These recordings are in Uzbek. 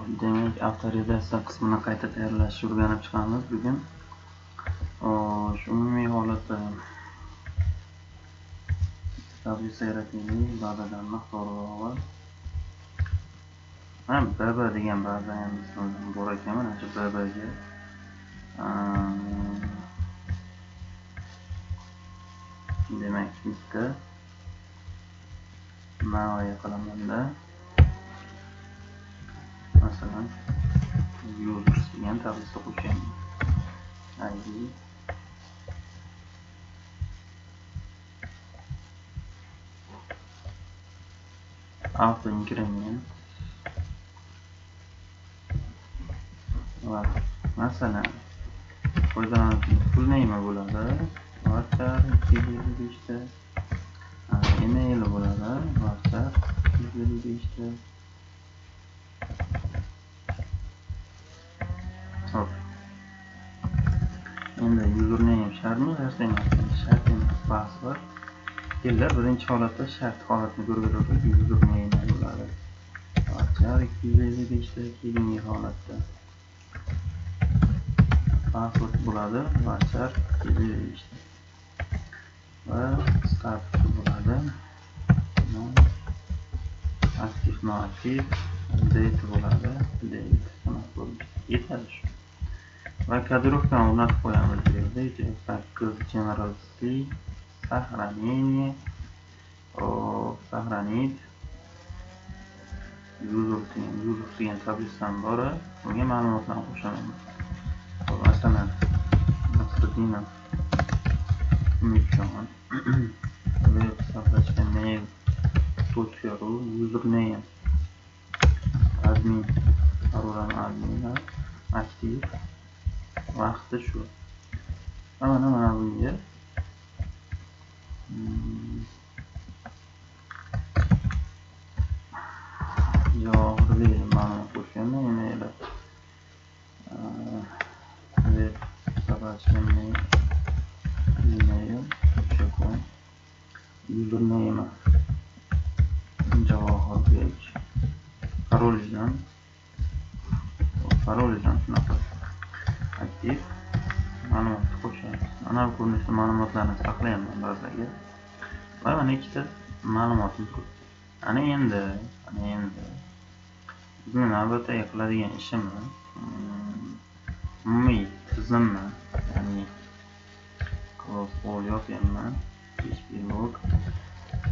Demak, avtorizatsiya qismini qayta tayyorlashni o'rganib chiqamiz bugun. Xo'sh, umumiy holatda tablitsa yarataylik, bazadan miqdori. Mana BB degan baza ham bor ekan, mana shu BBga demak bitta ma'noya qilamanda, masalan users degan tablitsa qo'shaman. ID auto increment va masalan foydalanuvchi full name bo'ladi, varchar 255 ta, email bo'ladi, varchar 255 ta. Hop. Endi username shartmi? Shart emas. Shart emas. Password. Kellar birinchi holatda shart holatni ko'rib o'tdik, username bo'ladi. Varchar 255 ta, keyingi holatda password bo'ladi, varchar 255 ta. Va status bo'ladi. Aktiv, noaktiv, date bo'ladi, date. Yetadi shu. Va kodirovkani o'rnatib qo'yamiz bu yerda. 8 General C, сохранение, сохранить, user degan tablitsam bor, bunga ma'lumotlarni qo'shaman. Masalan, Nasriddinov Umidjon web sahifasiga mail.ru username admin parolam admin aktiv vaqti shu. Mana bunga Javohirli ma'lumot qo'shganman. Email web sahifasiga mail.com username Javohirbek parolidan shunaqa aktiv ma'lumotni qo'shamiz. Mana bu ko'rinishda ma'lumotlarni saqlayapman bazaga. Va mana ikkita ma'lumotim turibdi. Ana endi bizni navbatdagi qiladigan ishimiz umumiy tizimni, ya'ni close all yopyapman, PHP log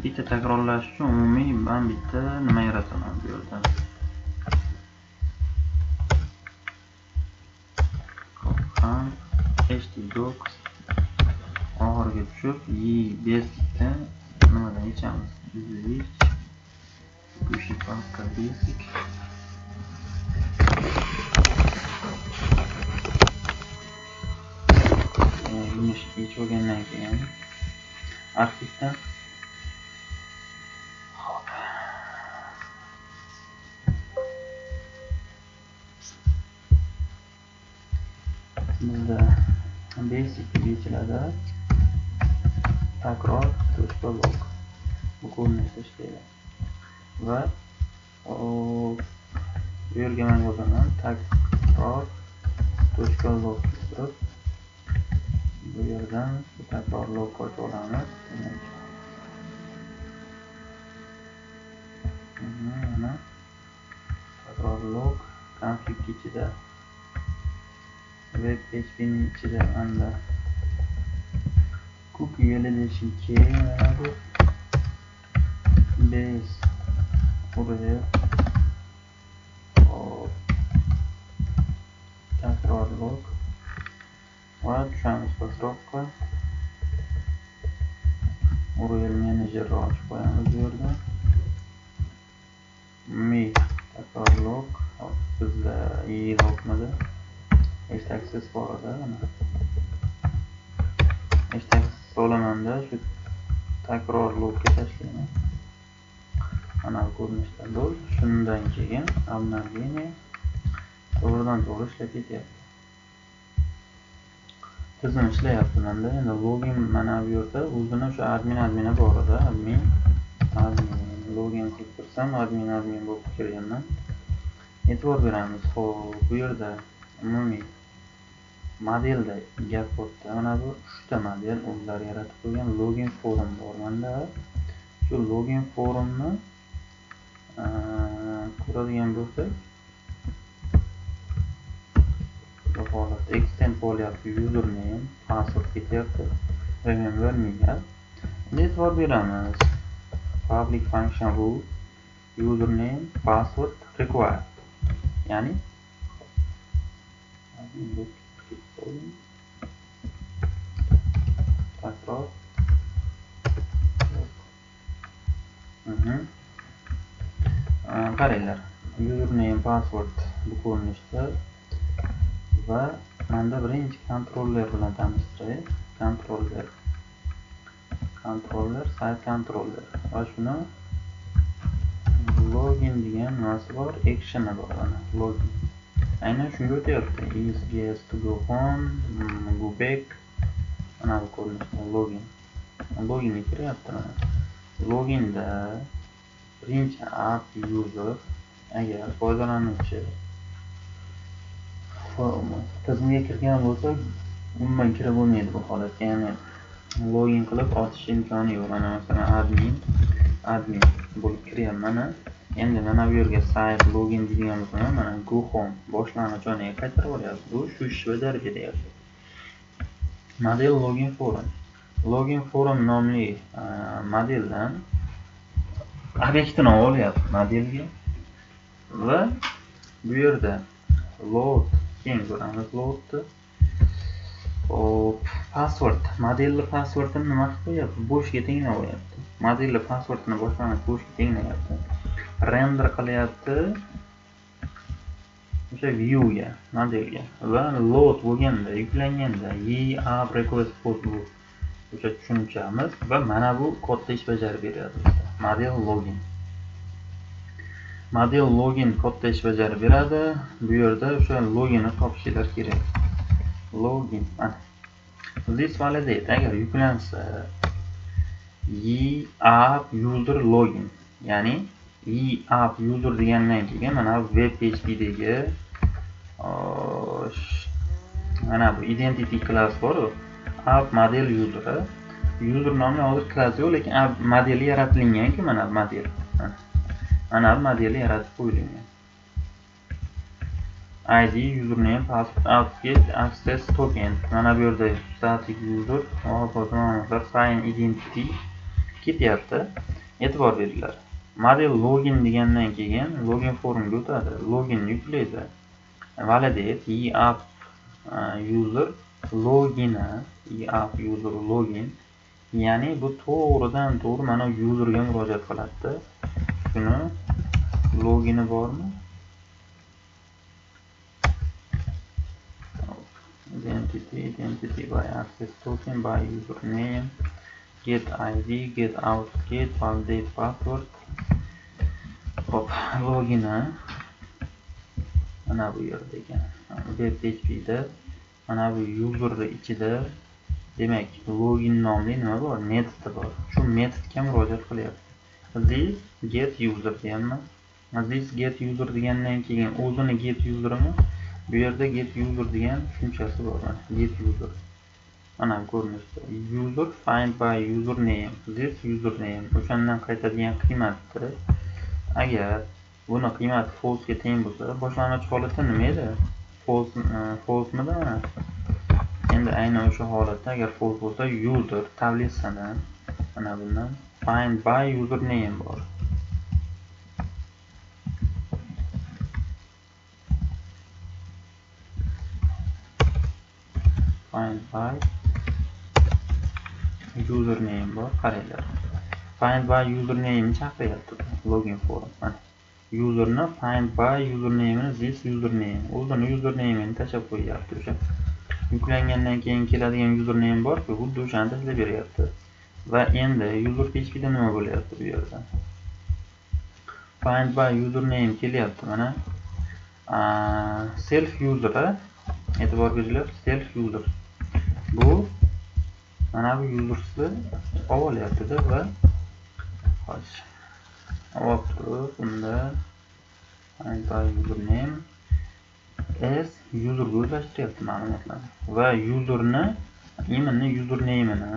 bitta takrorlash uchun umumiy man bitta nima yarataman bu yerda. Htdocs oxiriga tushib basicdan nimadan yechamiz? Текущий папка basic. Buni yechib olgandan keyin arxivdan hop bizda basic yechiladi, takror .log bu ko'rinishda ishlaydi va bu yerga men yozaman takror .log turib bu yerdan takror log ochib olamiz. Mana takror log config ichida web phpning ichida anda cookie validation key mana bu base url takror log va tushamiz pastroqqa, url menejerni ochib qo'yamiz bu yerda. Mi takror log bizda logmidi htaccess bor edi, mana htaccess olamanda shu takror logga tashlayman. Mana bu ko'rinishda bo'ldi. Shundan keyin обновление to'g'ridan to'g'ri ishlab ketyapti. Tizim ishlayapti menda. Endi login mana bu yerda o'zini o'sha admin bor edi. Admin login qilib kirsam admin bo'lib kirganman. E'tibor beramiz. Xo'p, bu yerda umumiy modelda gap bo'pti. Mana bu 3 ta model o'zlari yaratib qo'ygan login form bor menda. Shu login formni ko'radigan bo'lsak, bu holat extend bo'lyapti, username, password ketyapti, remember me. Endi e'tibor beramiz. Public function rule username password required. Ya'ni takror qaranglar, username password bu ko'rinishda va menda birinchi kontroller bilan tanishtiray. Kontroller, site controller va shuni login degan nimasi bor, actioni bor. Mana login aynan shunga o'tyapti. Is guest to go home, go back. Mana bu ko'rinishda login. Loginga kiryapti mana. Loginda birinchi app user agar foydalanuvchi tizimga kirgan bo'lsa, umuman kirib bo'lmaydi bu holatga. Ya'ni login qilib ochish imkoni yo'q. Mana masalan admin bo'lib kiryapman. Endi mana bu yerga site login deydigan bo'lsam, mana go home boshlang'ich joyiga qaytarib olyapti. Bu shu ishni bajarib beryapti. Model login form. Login form nomli modeldan obyektini olyapti modelga va bu yerda load, keyin ko'ramiz loadni. Hop, password, modelni passwordini nima qilib qo'yapti? Bo'shga tenglab qo'yapti. Modelni passwordini boshlang'ich bo'shga tenglayapti. Render qilyapti o'sha viewga, modelga va load bo'lganda, yuklanganda app request post bu o'sha tushunchamiz va mana bu kodda ish bajarib beradi. Model login. Model login kodda ish bajarib beradi. Bu yerda o'sha loginni topishinglar kerak. Login. Mana. This validate agar yuklansa app user login, ya'ni app user degandan keyin mana web phpdagi mana bu identity class bor-ku, app model user. User nomli hozir klass yo'q, lekin app modeli yaratilingan-ku, mana bu model. Mana bu modeli yaratib qo'yilgan. ID, username, password, outget, access token. Mana bu yerda static user, ma'lumotlar, sign identity ketyapti. E'tibor beringlar. Model login degandan keyin login formga o'tadi. Login yuklaydi. Validate app user login, app user login. Ya'ni bu to'g'ridan to'g'ri mana userga murojaat qiladi. Shuni logini bormi? Identity by access token by username, get ID, get out, get validate password. Hop, logini mana bu yerda ekan. Web phpda mana bu user ichida demak login nomli nima bor? Metodi bor. Shu metodga murojaat qilyapti. This get user deyapman. This get user degandan keyin o'zini get userimi? Bu yerda get user degan tushunchasi bor. Mana get user. Mana ko'rinishda user find by username, this username o'shandan qaytadigan qiymatni agar buni qiymati false ga teng bo'lsa, boshlang'ich holatda nima edi? False, false midi mana? Endi aynan o'sha holatda agar false bo'lsa, user tablitsadan mana bundan find by username bor. Find by username bor, qaranglar. Find by username chaqiryapti login form. Mana userni find by username this username. O'zini username'ini tashlab qo'yapti o'sha. Yuklangandan keyin keladigan username bor-ku, xuddi o'shani tashlab beryapti. Va endi user phpda nima bo'lyapti bu yerda? Find by username kelyapti mana. Self user, e'tibor beringlar, self user. Bu mana bu usersni olyapti-da va xo'sh, olib turib unda Find by username s userga o'zlashtiryapti ma'lumotlarni va userni именно username'ini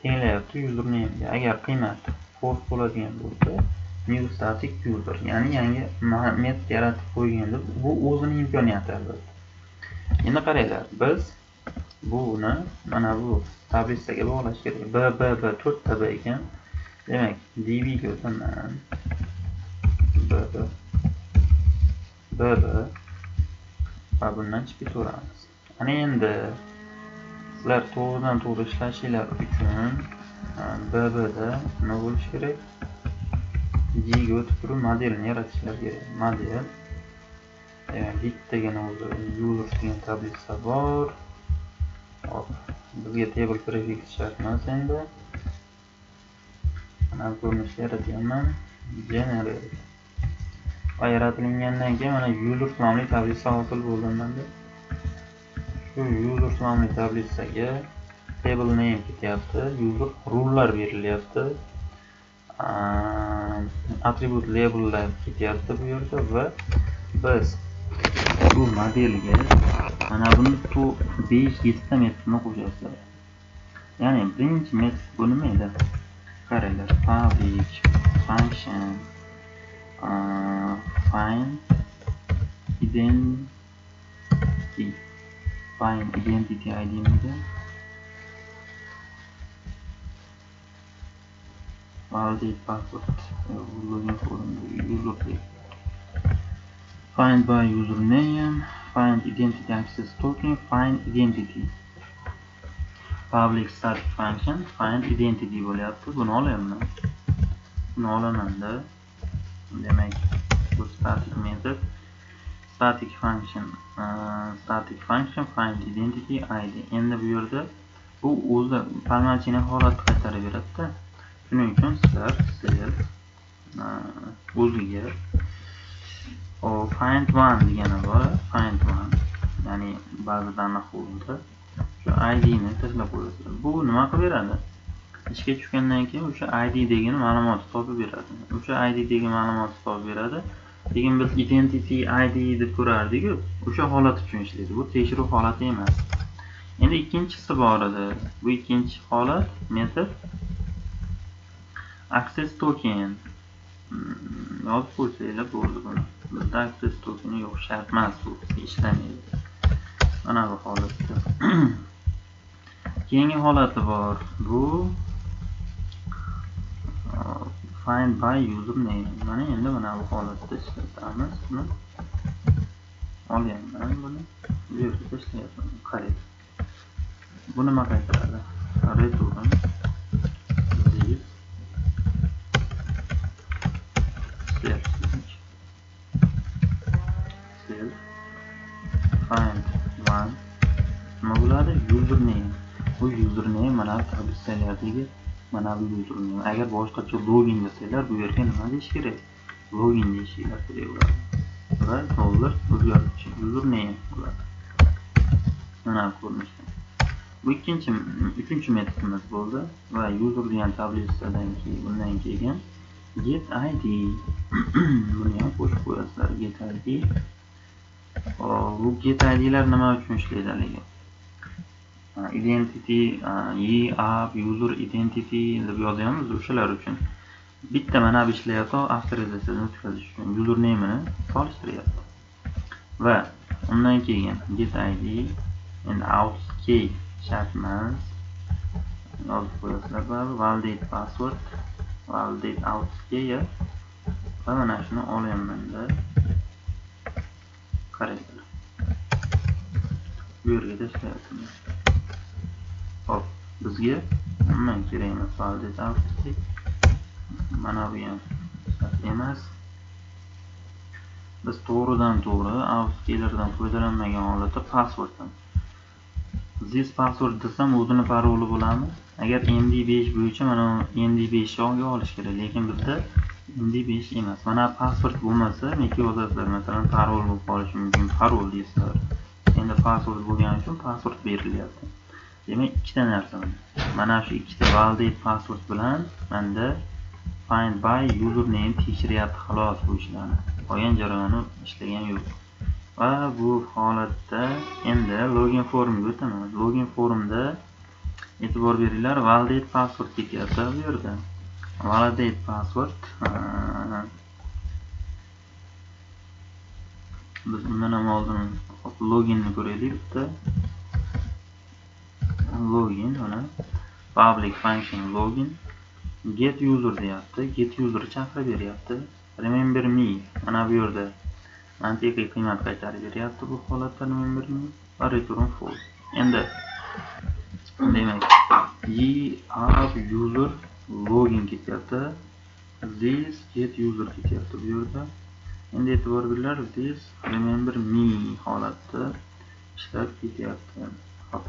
tenglayapti usernamega. Agar qiymat false bo'ladigan bo'lsa, new static user, ya'ni yangi metod yaratib qo'yganda bu o'zining imkoniyati albatta. Endi qaranglar, biz buni mana bu tablisaga bog'lash kerak. B B B 4 ta B ekan. Demak, db ga o'taman. B B B B va bundan chiqib ketaveramiz. Ana endi sizlar to'g'ridan to'g'ri ishlashinglar uchun B B da nima bo'lishi kerak? G ga o'tib turib modelni yaratishlar kerak. Model, demak, bittagina o'zi users degan tablitsa bor. Hop, bizga table prefix shart emas endi. Mana bu ko'rinishda yaratyapman. Generate. Va yaratilgandan keyin mana users nomli tablitsa hosil bo'ldi menda. Shu users nomli tablitsaga table name ketyapti, user rolelar berilyapti. Atribut labellar ketyapti bu yerda va biz bu modelga mana buni 5-7 ta metodni qo'shasizlar. Ya'ni birinchi metod bu nima edi? Qaranglar, public function find identity, find identity id miydi? Validate password, login form, user find by username, find identity access token, find identity, public static function find identity bo'lyapti. Buni olyapman, buni olamanda, demak bu static method, static function, static function find identity id. Endi bu yerda bu o'zi formalchini holatni qaytarib beradi-da. Shuning uchun sizlar self o'ziga find one degani bor, find one, ya'ni ba'zidan qo'lda shu id ni tashlab qo'yasizlar. Bu nima qilib beradi? Ishga tushgandan keyin o'sha id degan ma'lumotni topib beradi. O'sha id degan ma'lumotni topib beradi. Lekin biz identity id deb ko'rardik-ku, o'sha holat uchun ishlaydi. Bu tekshiruv holati emas. Endi ikkinchisi bor edi. Bu ikkinchi holat metod access token. Yozib qo'ysanglar bo'ldi buni. Bizda access tokeni yo'q, shart emas, bu ishlamaydi. Mana bu holatda. Keyingi holati bor. Bu find by username. Mana endi mana bu holatda ishlatamiz buni. Olyapman buni. Bu yerda tashlayapman. Qarang. Bu nima qaytaradi? Return this self self find one nima bo'ladi? Username. Bu username mana tablitsalardagi mana bu username. Agar boshqacha login desanglar, bu yerga nima deyish kerak? Login deyishinglar kerak bo'ladi. Va dollar o'zgaruvchi username bo'ladi. Mana bu ko'rinishda. Bu ikkinchi, uchinchi metodimiz bo'ldi va user degan tablitsadan keyin bundan keyin get id buni ham qo'shib qo'yasizlar. Get id. Bu get idlar nima uchun ishlaydi haligi? Identity, app, user identity deb yozyapmiz, o'shalar uchun. Bitta mana bu ishlayapti, avtorizatsiyadan o'tkazish uchun username'ini solishtiryapti. Va undan keyin get id endi out key shart emas. Yozib qo'yasizlar baribir. Validate password, validate out key va mana shuni olyapman-da. Qaranglar. Bu yerga tashlayapman. Hop, bizga umuman kerak emas validate out key. Mana bu ham shart emas. Biz to'g'ridan to'g'ri out keylardan foydalanmagan holatda passworddan this password desam o'zini paroli bo'ladimi? Agar MD5 bo'yicha mana MD5 ga olish kerak, lekin bizda MD5 emas. Mana password bo'lmasa, nega yozasizlar? Masalan, parol bo'lib qolishi mumkin. Parol deysizlar. Endi password bo'lgani uchun password berilyapti. Demak, ikkita narsa. Mana shu ikkita validate password bilan menda find by username tekshiryapti xolos bu ishlarni. Qolgan jarayoni ishlagan yo'q. Va bu holatda endi login formga o'taman. Login formda e'tibor beringlar, validate password ketyapti bu yerda. Validate password biz undan ham oldin loginni ko'raylik bitta. Login mana public function login get user deyapti. Get user chaqirib beryapti. Remember me mana bu yerda mantiqiy qiymat qaytarib beryapti bu holatda remember me va return false. Endi demak app user login ketyapti. This get user ketyapti bu yerda. Endi e'tibor beringlar, this remember me holatda ishlab ketyapti. Hop.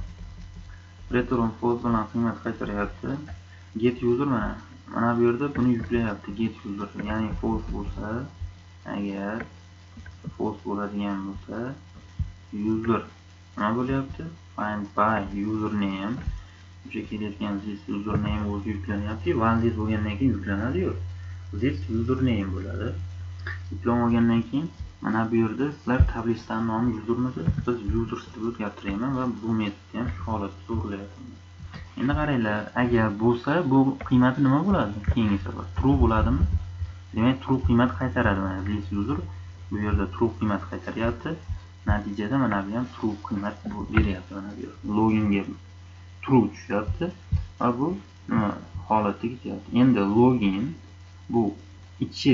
Return false bilan qiymat qaytaryapti. Get user mana bu yerda buni yuklayapti get user, ya'ni false bo'lsa, agar false bo'ladigan bo'lsa user nima bo'lyapti? Find by username o'sha kelayotgan this username o'zi yuklanyapti. Validate bo'lgandan keyin yuklanadi-yu. This username bo'ladi. Yuklanib olgandan keyin mana bu yerda sizlar tablitsani nomi usermidi? Biz users deb o'zgartirayman va bu metodni ham shu holatda to'g'rilayapman. Endi qaranglar, agar bo'lsa bu qiymati nima bo'ladi? Keyingi safar true bo'ladimi? Demak, true qiymat qaytaradi mana this user bu yerda true qiymat qaytaryapti. Natijada mana bu ham true qiymat beryapti mana bu yerda. Loginga true tushyapti va bu nima holatda ketyapti. Endi login bu ichki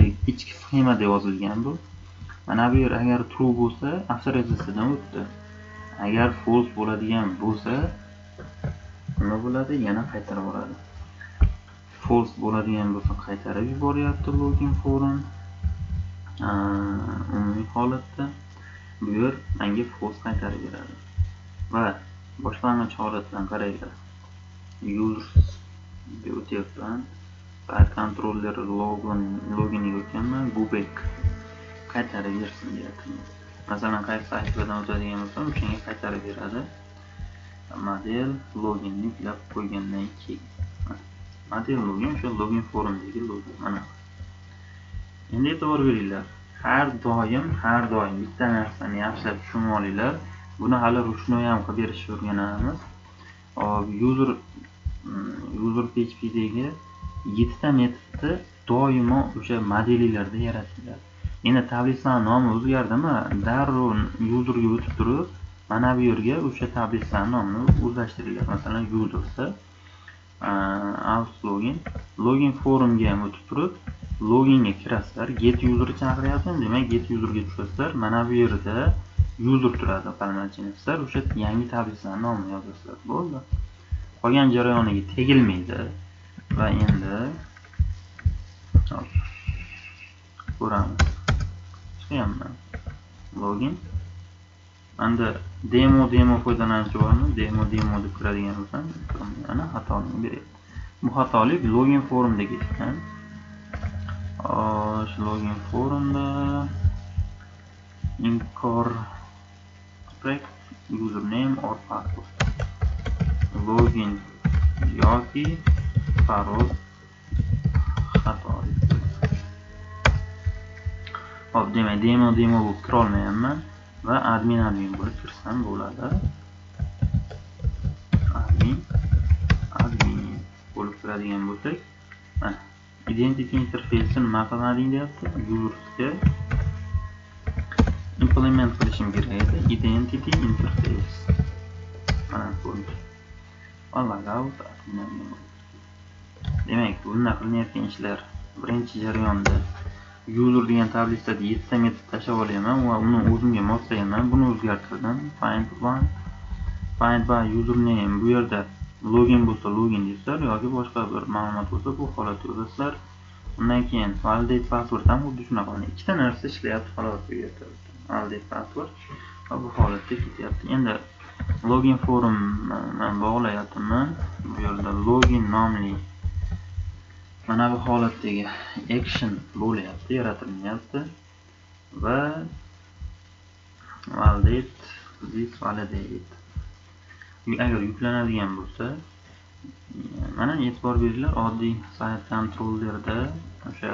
sxemada yozilgan bu. Mana bu yer agar true bo'lsa avtorizatsiyadan o'tdi. Agar false bo'ladigan bo'lsa nima bo'ladi? Yana qaytarib yuboradi. False bo'ladigan bo'lsa qaytarib yuboryapti login form. Umumiy holatda bu yer menga false qaytarib beradi. Va boshlang'ich holatdan qaranglar. Users deb o'tyapman. Site controller loginga o'tganman. Go back qaytarib bersin deyapti. Masalan, qaysi sahifadan o'tadigan bo'lsam, o'shanga qaytarib beradi. Model loginni yuklab qo'ygandan keyin. Model login o'sha login formdagi login mana. Endi e'tibor beringlar. Har doim bitta narsani yaxshilab tushunib olinglar. Buni hali ruchnoy ham qilib berishni o'rganamiz. Hop, user PHPdagi 7 ta metodni doimo o'sha modellarda yaratinglar. Endi tablitsani nomi o'zgardimi, darrov userga o'tib turib, mana bu yerga o'sha tablitsani nomini o'zlashtiringlar. Masalan, usersda out login, login formga ham o'tib turib, loginga kirasizlar. Get userni chaqiryapman, demak get userga tushasizlar. Mana bu yerda user turadi, palmachini. Sizlar o'sha yangi tablitsani nomini yozasizlar. Bo'ldi. Qolgan jarayoniga tegilmaydi. Va endi ko'ramiz. Chiqyapman. Login. Endi demo foydalanuvchi bormi? Demo deb kiradigan bo'lsam, mana xatolikni beryapti. Bu xatolik login formda ketgan. Xo'sh, login formda incorrect username or password. Login yoki parol xato. Hop, demak demo bo'lib kira olmayapman va admin bo'lib kirsam bo'ladi. Admin bo'lib kiradigan bo'lsak, mana identity interface'ini nima qilmading deyapti. Usersga implement qilishim kerak edi. Identity interface. Mana bo'ldi. Va logout admin. Demak, bunda qilinayotgan ishlar birinchi jarayonda user degan tablitsada 7 ta metod tashlab olyapman va uni o'zimga moslayapman. Buni o'zgartirdim. Find by username bu yerda login bo'lsa login deysizlar yoki boshqa bir ma'lumot bo'lsa bu holatda yozasizlar. Undan keyin validate password ham xuddi shunaqa. Ikkita narsa ishlayapti xolos bu yerda. Validate password va bu holatda ketyapti. Endi login form bilan bog'layapman. Bu yerda login nomli mana bu holatdagi action bo'lyapti, yaratilyapti va validate this validate agar yuklanadigan bo'lsa, mana e'tibor beringlar, oddiy site controllerda o'sha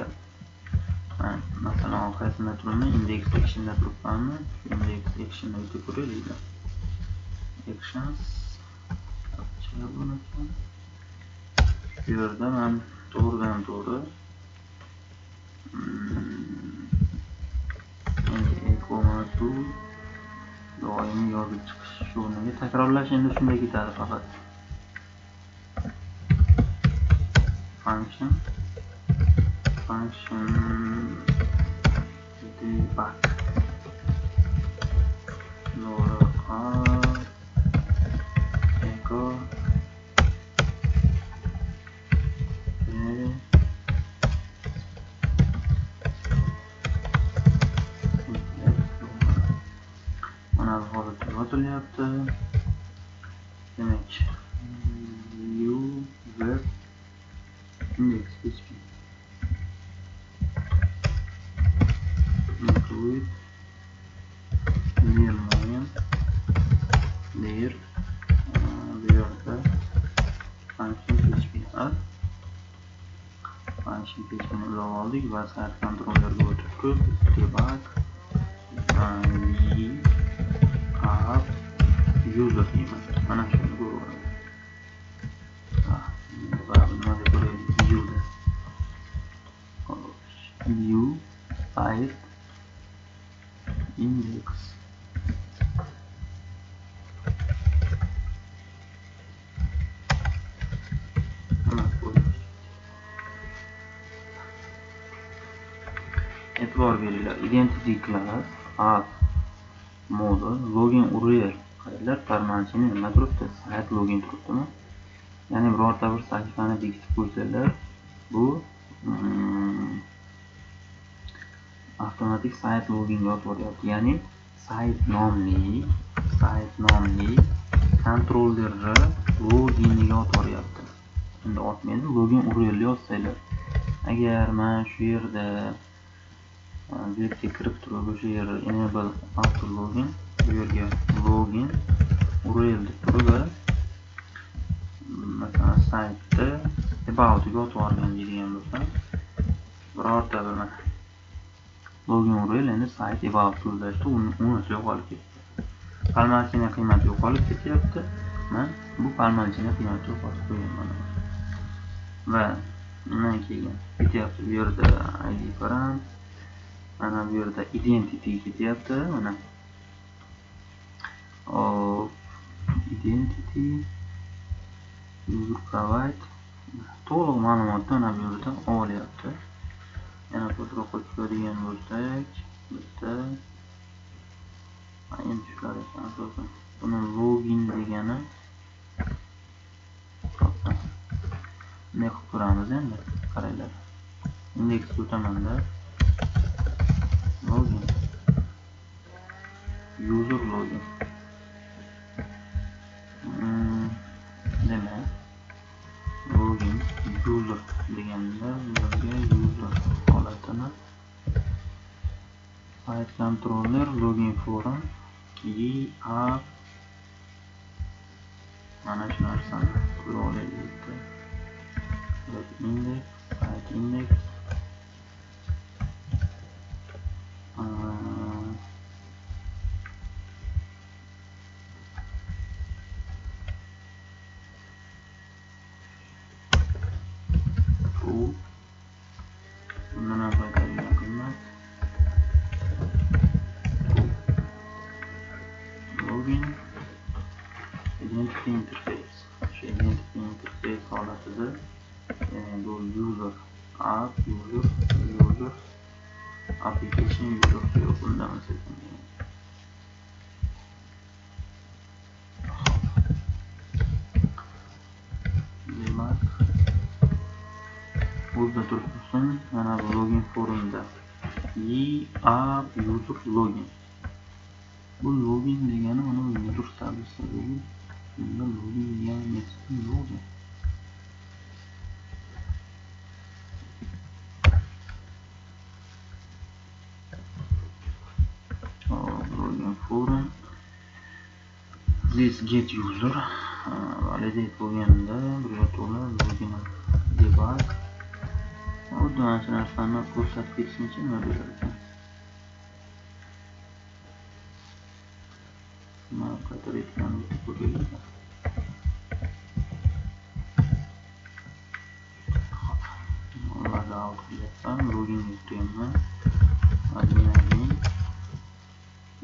Masalan, orqasida turibman, index actionda turibmanmi? Index actionda o'tib ko'raylik. Actions bu yerda men to'g'ridan to'g'ri endi doimiy yozib chiqish shu o'rniga takrorlash endi shunday ketadi faqat. Function debug a echo b mana bu holatda yozilyapti. Demak, view web index php include dir dir bu yerda function php add function php ni ulab oldik va site controllerga o'tib turib debug app user deyman. Mana shuni ko'raveramiz. Nima deb ko'raylik? Viewda view site index e'tibor beringlar. Identity class app model login url qaranglar, parmanchini nima turibdi? Site login turibdimi? Ya'ni birorta bir sahifani bekitib qo'ysalar, bu avtomatik site loginga olib boryapti. Ya'ni site nomli kontrollerni loginiga olib boryapti. Endi otmaydi, login url yozsanglar. Agar mana shu yerda webga kirib turib o'sha yerda enable auto login, bu yerga login url deb turib, masalan saytda aboutga o'tib yuborgan deydigan bo'lsam, birorta bir login url endi sayt about so'zlashdi, unisi yo'qolib ketdi. Palmalchini qiymati yo'qolib ketyapti. Men bu palmalchini qiymati yo'qotib qo'yganman. Va undan keyin ketyapti bu yerda id param, mana bu yerda identity ketyapti, mana hop identity user provide to'liq ma'lumotni mana bu yerda olyapti. Yana pastroqqa tushadigan bo'lsak, bitta endi shular ekan asosan. Buni login degani ne qilib ko'ramiz endi, qaranglar. Indeksga o'tamanda login user login demak login user deganda bu yerga user holatini site controller login form app mana shu narsani ko'ra olaylik. Web index site index true bundan ham foydalangan qiymat true login identity interface shu identity interface holatida bu user app user user application user yo'q undan ekan. Demak, o'zida turibsin, mana bu login formda app user login. Bu login degani mana bu user servisidagi bunda login degan metodim yo'q. Login form this get user validate bo'lganda bir yo'la login debug Xuddi mana shu narsani ko'rsatib ketishimcha nima bo'lar ekan? Nima qaytarayotganini ko'raylik. Logout qilyapman, login kiryapman. Admin admin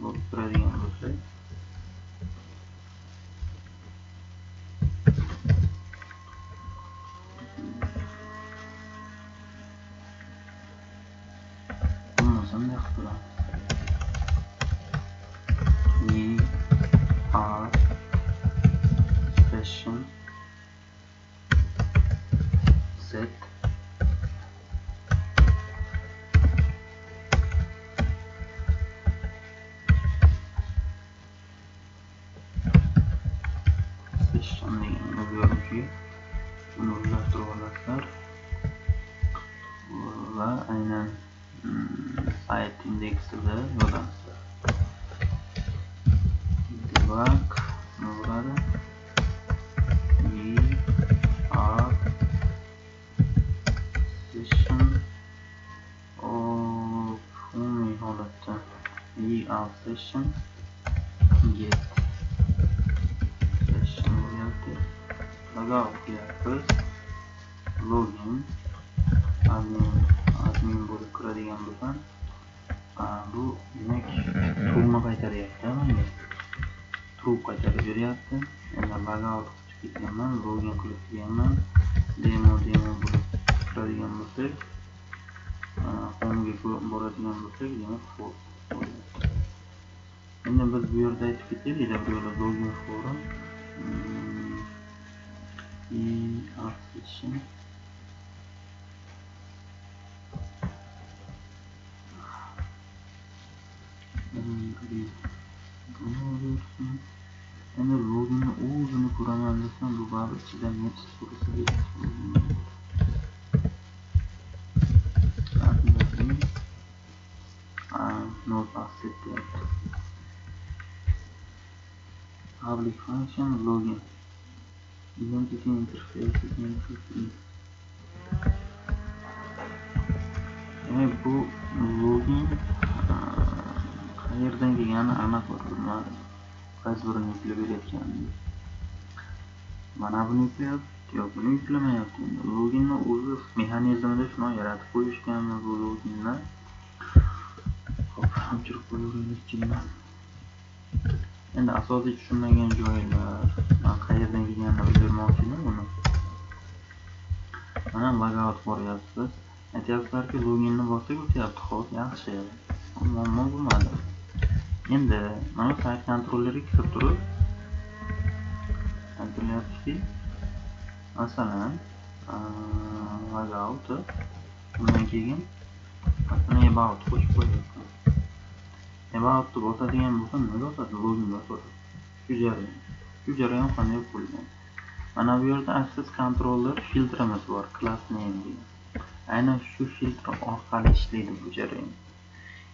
bo'lib turadigan bo'lsak, bo'lmasam nima qilib turamiz? R session set session degan o'zgaruvchiga buni o'zgartirib olasizlar va aynan sayt indeksida yozasizlar. Debug nima bo'ladi? R session umumiy holatda ER session get session bo'lyapti. Logout qilyapmiz. Login admin admin bo'lib kiradigan bo'lsam, bu demak true'ni qaytaryapti menga. True qaytarib beryapti. Endi logout qilib chiqib ketganman, login qilib kelganman. Demo demo bo'lib kiradigan bo'lsak, home'ga boradigan bo'lsak, demak false bo'lyapti. Endi biz bu yerda aytib ketaylik, bu yerda login form ER session endi loginni o'zini ko'raman desam, bu baribir ichidan metod ko'rsa kerak. Not asset deyapti. Public function login identity interface identity. Demak, bu login qayerdan kelganini aniq bilmadim. Qaysi birini yuklab berayotganini. Mana buni yuklayapti, yo'q buni yuklamayapti. Endi loginni o'zi mexanizmida shuni yaratib qo'yishganmi bu loginni? Xo'p, o'chirib qo'yaveraylik. Endi asosiy tushunmagan joylar, men qayerdan kelganini bildirmoqchi edim buni. Mana logout boryapsiz. Aytyapsizlarki, loginni bossak o'tyapti. Xo'p, yaxshi. Muammo bo'lmadi. Endi mana sayt kontrollerga kirib turib aytilyaptiki, masalan, logout, undan keyin masalan about qo'shib qo'yapman. Aboutni bosadigan bo'lsam nima bosadi? Login bosadi. Shu jarayon. Shu jarayon qanday bo'lgan? Mana bu yerda access controller filtrimiz bor, class name degan. Aynan shu filtr orqali ishlaydi bu jarayon.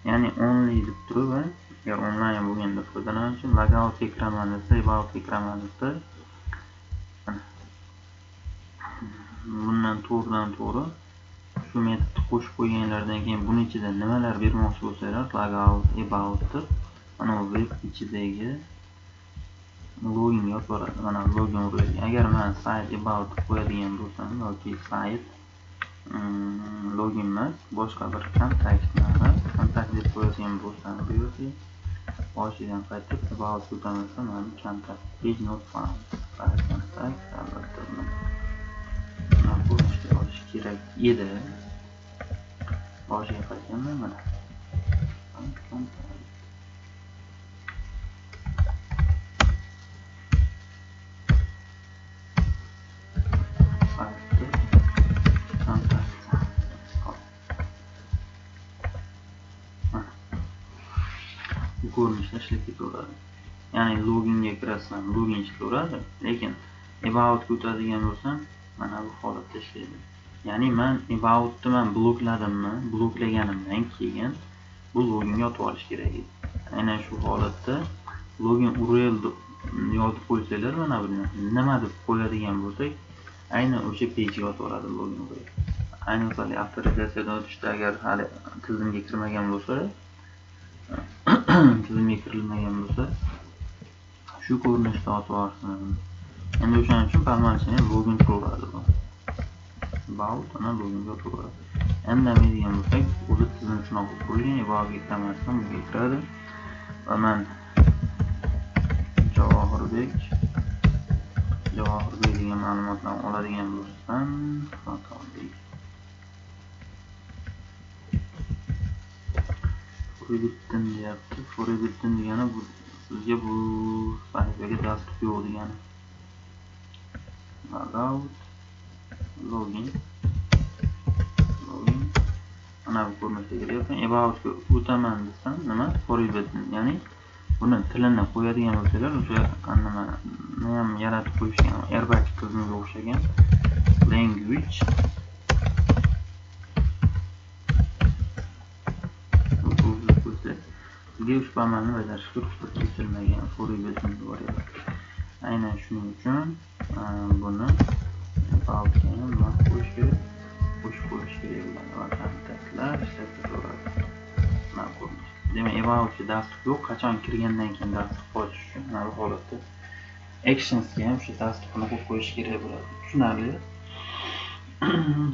Ya'ni only deb turib, agar onlayn bo'lganda foydalanish uchun logoutga kiraman desa, aboutga kiraman desa, bundan to'g'ridan to'g'ri shu metodni qo'shib qo'yganlardan keyin buni ichida nimalar bermoqchi bo'lsanglar, logout, about deb mana bu web ichidagi loginga olib boradi. Mana login urilgan. Agar men site about deb qo'yadigan bo'lsam yoki site login emas, boshqa bir kontakt deb qo'yadigan bo'lsam, bu yerga boshidan qaytib about o'tamasa, mana kontakt page not found. Kontakt albatta buni ko'rinishga olish kerak edi. Boshiga qaytganman mana. Bu ko'rinishda ishlab ketaveradi. Ya'ni loginga kirasizlar, login ishlayveradi, lekin aboutga o'tadigan bo'lsam, mana bu holatda ishlaydi. Ya'ni men aboutni men blokladimmi, bloklaganimdan keyin bu loginga o'tib olish kerak edi. Aynan shu holatda login URL deb yozib qo'ysanglar, mana buni nima deb qo'yadigan bo'lsak, aynan o'sha page ga o'tib oladi login URL. Ayniqsa avtorizatsiyadan o'tishda agar hali tizimga kirmagan bo'lsa, tizimga kirilmagan bo'lsa, shu ko'rinishda otib yuborsin. Endi o'shaning uchun formalchini login turaveradi bu. About ana loginga turaveradi. Indamaydigan bo'lsak, o'zi tizim shunaqa qurilgan, aboutga kiramasdan bunga kiradi. Va man Javohirbek degan ma'lumotlarni oladigan bo'lsam, xatolik. Forbidden deyapti. Forbidden degani bu sizga bu sahifaga dastur yo'q degani. Logout, login, login. Ana bu ko'rinishda kelyapti. Aboutga o'taman desam, nima? Forbidden, ya'ni buni tilini qo'yadigan bo'lsalar, o'sha nimani ham yaratib qo'yishgan, Airbag tizimiga o'xshagan language sizga ushbu amalni bajarishga ruxsat etilmagan forbidden bo'lyapti. Aynan shuning uchun buni aboutga ham nima qo'yish kerak? Qo'shib qo'yish kerak bo'ladi va kontaktlar ishlab ketaveradi. Mana ko'rinish. Demak, aboutga dastur yo'q, qachon kirgandan keyin dastur qo'yish uchun mana bu holatda actionsga ham shu dasturni qo'yib qo'yish kerak bo'ladi. Tushunarli?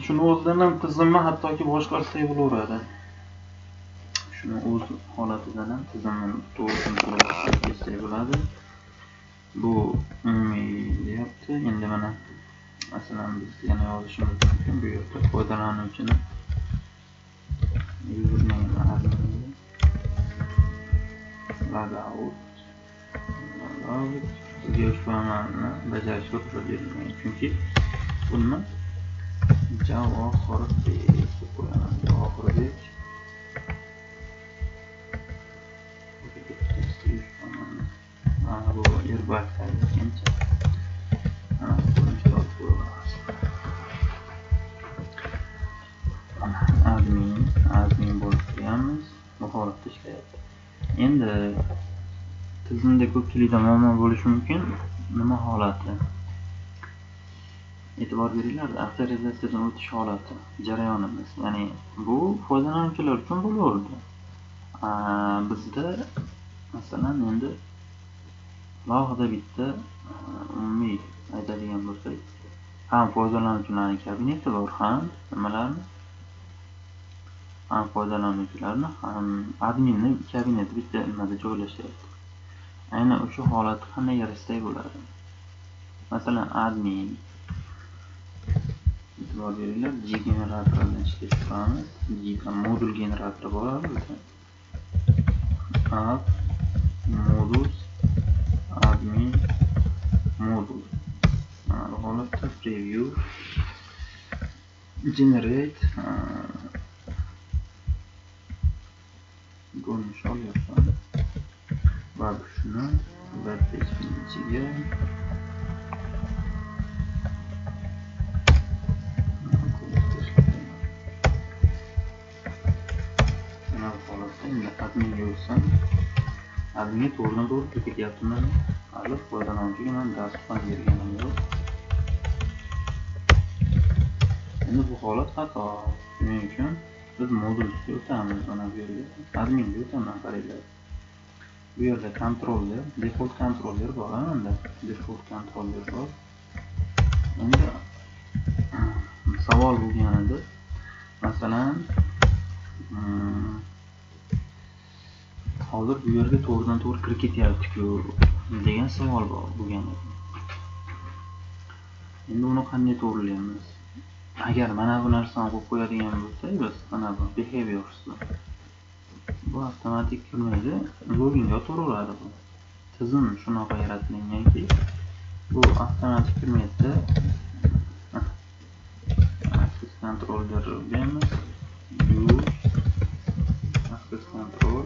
Shuni o'zidan ham tizimni hattoki boshqarsak bo'laveradi. Shuni o'z holatidan ham tizimni to'g'risini qilib bo'ladi. Bu umumiy deyapti. Endi mana masalan biz yana yozishimiz mumkin bu yerda foydalanuvchini username admin logout logout sizga ushbu amalni bajarishga ruxsat berilmagan, chunki buni Javohirbek deb qo'yaman. Javohirbek mana bu Airbag aytgancha mana bu ko'rinishda olib qo'yamiz. Admin bo'lib qo'yamiz. Bu holatda ishlayapti. Endi tizimda ko'pchilikda muammo bo'lishi mumkin. Nima holati? E'tibor beringlar, avtorizatsiyadan o'tish holati jarayonimiz. Ya'ni bu foydalanuvchilar uchun bo'laverdi. Bizda masalan endi alohida bitta umumiy aytadigan bo'lsak, ham foydalanuvchilarning kabineti bor, ham nimalarni, ham foydalanuvchilarni, ham adminni kabineti bitta nimada joylashyapti. Aynan o'sha holatni qanday yaratsak bo'ladi? Masalan, admin, e'tibor beringlar, G generator bilan ishlab chiqamiz. G modul generatori bo'ladi bizda. Add modus admin modul. Mana bu holatda preview generate ko'rinish olyapman va shuni web page'ning ichiga mana bu holatda endi adminga o'tsam, adminga to'g'ridan to'g'ri kirib ketyaptiman. Hali foydalanuvchiga man dastur ham berganim yo'q. Endi bu holat xato. Shuning uchun biz modulga o'tamiz. Mana bu yerga adminga o'taman, qaranglar. Bu yerda kontroller, default kontroller bor, menda default kontroller bor. Endi savol bo'lganida, masalan, hozir bu yerga to'g'ridan to'g'ri kirib ketyapti-ku degan savol bor bo'lgan edi. Endi uni qanday to'g'rilaymiz? Agar mana bu narsani qo'yib qo'yadigan bo'lsak, biz mana bu behaviorsni, bu avtomatik kirmaydi, loginga o'tiraveradi bu. Tizim shunaqa yaratilganki, bu avtomatik kirmaydi. Access controller beramiz. Use access control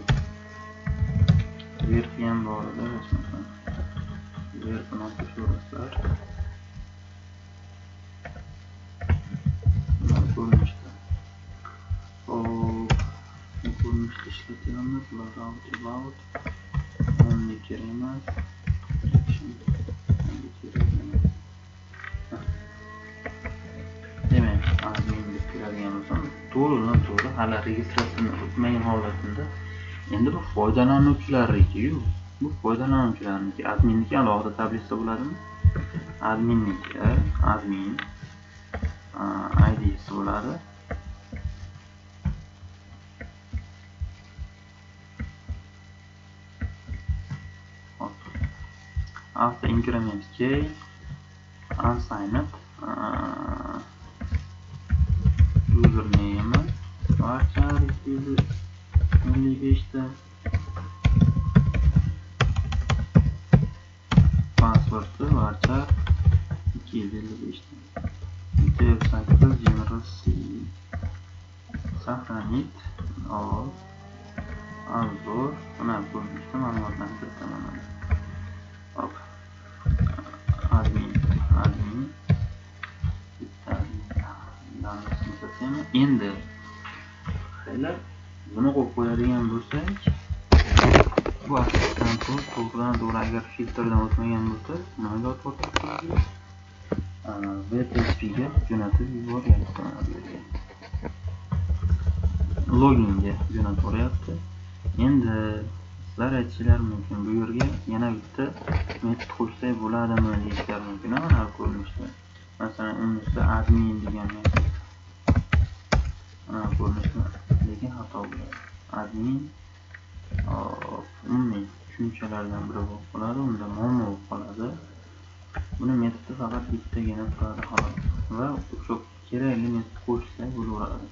verb ham bor edi, masalan. Verbni olib tashlaverasizlar. Ko'rinishda. Hop, ko'rinishda ishlatyapmiz. Logout, about only kerak emas. Action only kerak emas. Demak, admin deb kiradigan Registratsiyadan o'tmagan holatida endi bu foydalanuvchilarniki-yu, bu foydalanuvchilarniki, adminniki alohida tablitsa bo'ladimi? Adminniki, admin ID'si bo'ladi. Hop. Auto increment k unsigned username varchar 255 ta password'i varchar 255 ta UTF-8 general C saqlanit all obzor mana ko'rinishda ma'lumotlarni kiritaman. Hop. Admin bitta admin endi qaranglar, buni qo'yib qo'yadigan bo'lsak, bu assistant to'g'ridan to'g'ri agar filtrdan o'tmagan bo'lsa, nimaga o'tyapti? VTSP ga jo'natib yuboryapti. Loginga jo'natib yuboryapti. Endi sizlar aytishingiz mumkin, bu yerga yana bitta metod qo'shsak bo'ladimi deyishlari mumkin. Mana ko'rinishda. Masalan, unisi admin degan metod. Mana ko'rinishda, lekin xato bo'ladi. Admin umumiy tushunchalardan biri bo'lib qoladi, unda muammo bo'lib qoladi. Buni metodi faqat bittagina turadi xolos va o'sha kerakli metod qo'shsak bo'laveradi.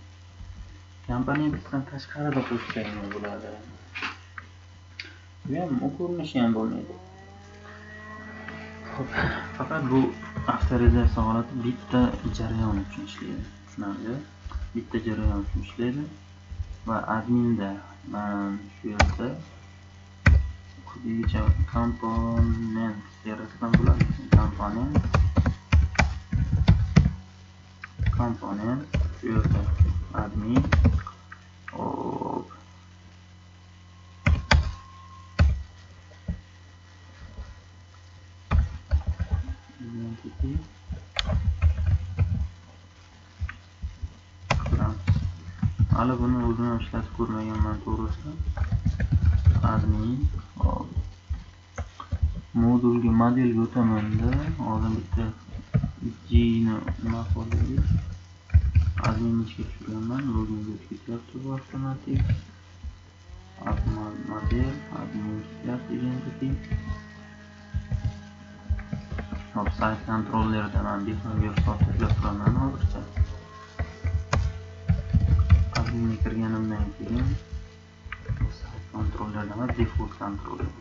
Komponentdan tashqarida qo'shsak nima bo'ladi? Bu ham u ko'rinishi ham bo'lmaydi. Xo'p, faqat bu avtorizatsiya holati bitta jarayon uchun ishlaydi. Tushunarli? Bitta jarayon uchun ishlaydi va adminda mana shu yerda quyidagicha komponent serisidan bo'ladi. Komponent shu yerda admin hop identity qilamiz. Hali buni o'zim ham ishlatib ko'rmaganman to'g'risi. Admin hop modulga modelga o'tamanda oldin bitta G ni nima qildik? Admin ishga tushirganman, loginga o'tib ketyapti bu avtomatik. Model admin ketyapti identity. Hop, site controllerda man behavior tashlab turaman hozircha. Adminga kirganimdan keyin site controllerda emas, default controller.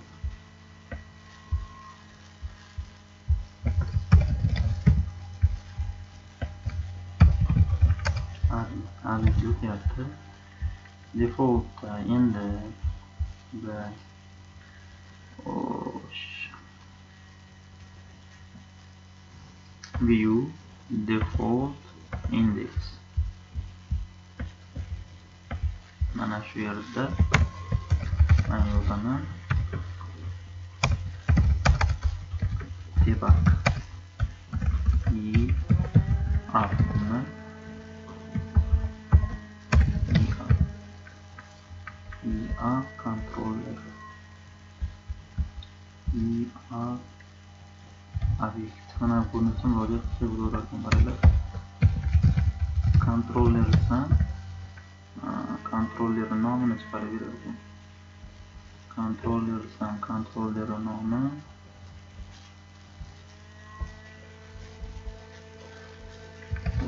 Admin o'tyapti. Default endi biz view default index mana shu yerda men yozaman debug i app A controller I A obyekt mana ko'rinishda murojaat qilsa bo'laveradi. Qaranglar, controller desam controller nomini chiqarib berar ekan. Controller desam controller nomi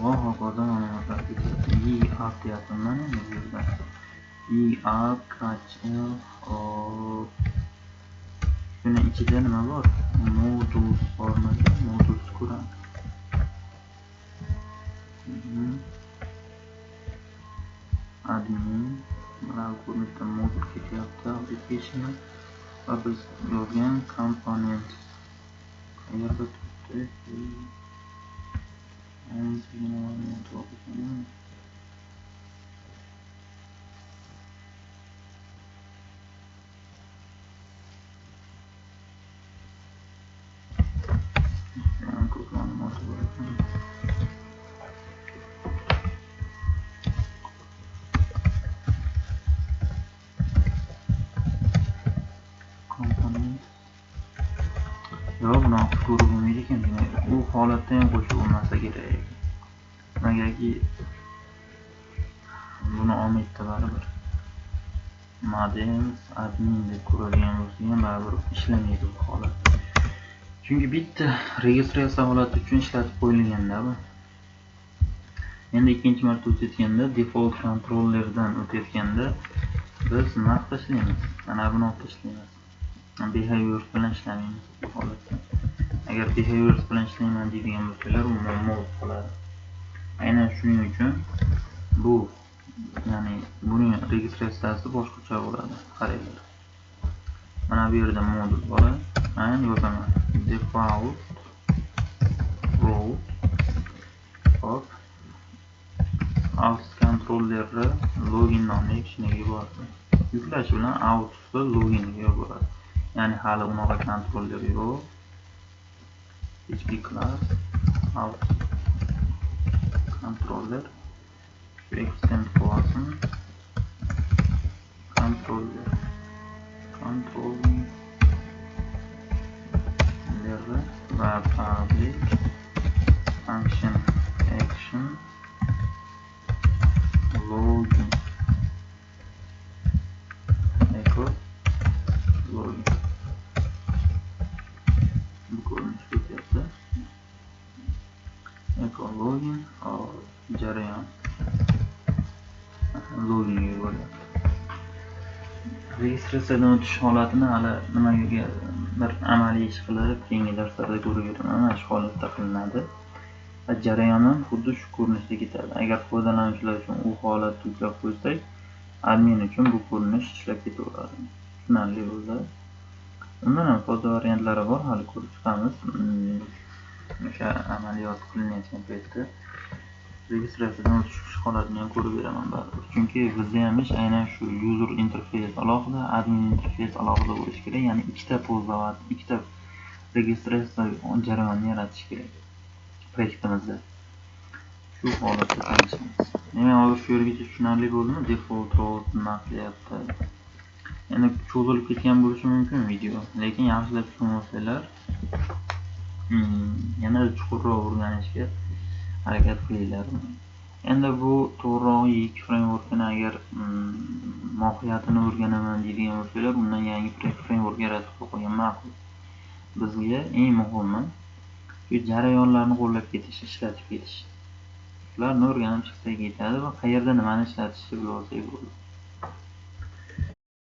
va hokazo ma'lumotlar ketyapti. I A deyapman endi bu yerda. I A K L O shuni ichida nima bor? Modules bormi? Modules ko'ramiz. Admin mana ko'rinishda modul ketyapti application va biz yozgan component qayerda turibdi? Ko'p ma'lumoti bor ekan. Yo'q, buni ko'rib bo'lmaydi ekan. Demak, u holatda ham qo'shib bo'lmasa kerak. Negaki buni olmaydi baribir. Models admin deb ko'radigan bo'lsak ham baribir ishlamaydi bu holat. Chunki bitta registratsiya holati uchun ishlatib qo'yilganda bu. Endi ikkinchi marta o'tayotganda default controllerdan o'tayotganda biz nima qilib tashlaymiz? Mana buni olib tashlaymiz. Behaviors bilan ishlamaymiz bu holatda. Agar behaviors bilan ishlayman deydigan bo'lsalar, u muammo bo'lib qoladi. Aynan shuning uchun bu, ya'ni buning registratsiyasi boshqacha bo'ladi. Qaranglar. Mana bu yerda modul bo'ladi. Men yozaman default route. Hop. Auth controllerni login nomli action'iga yuboradi. Yuklash bilan authni loginiga yuboradi. Ya'ni hali unaqa kontroller yo'q. PHP class auth controller shu extend qilsin controller va public function action login echo login. Bu ko'rinish ketyapti. Echo login jarayon loginga yuboryapti. Registratsiyadan o'tish holatini hali nimaga bir amaliy ish qilib keyingi darslarda ko'rib beraman. Mana shu holatda qilinadi va jarayon ham xuddi shu ko'rinishda ketadi. Agar foydalanuvchilar uchun u holatni yuklab qo'ysak, admin uchun bu ko'rinish ishlab ketaveradi. Tushunarli bo'ldi. Undan ham sodda variantlari bor, hali ko'rib chiqamiz. O'sha amaliyot qilinayotgan paytda registratsiyadan o'tish holatini ham ko'rib beraman baribir. Chunki bizda ham ish aynan shu user interface alohida, admin interface alohida bo'lishi kerak. Ya'ni ikkita pользователь, ikkita registratsiya jarayonini yaratish kerak proyektimizda. Shu holatda tanishamiz. Demak, hozir shu yergacha tushunarli bo'ldimi? Default route nima qilyapti? Endi cho'zilib ketgan bo'lishi mumkin video, lekin yaxshilab tushunib olsanglar, yanada chuqurroq o'rganishga harakat qilinglar. Endi bu to'g'rirog'i Yii frameworkini agar mohiyatini o'rganaman deydigan bo'lsanglar, undan yangi framework yaratib qo'ygan ma'qul. Bizga eng muhimi shu jarayonlarni qo'llab ketish, ishlatib ketish. Shularni o'rganib chiqsak yetadi va qayerda nimani ishlatishni bilib olsak bo'ldi.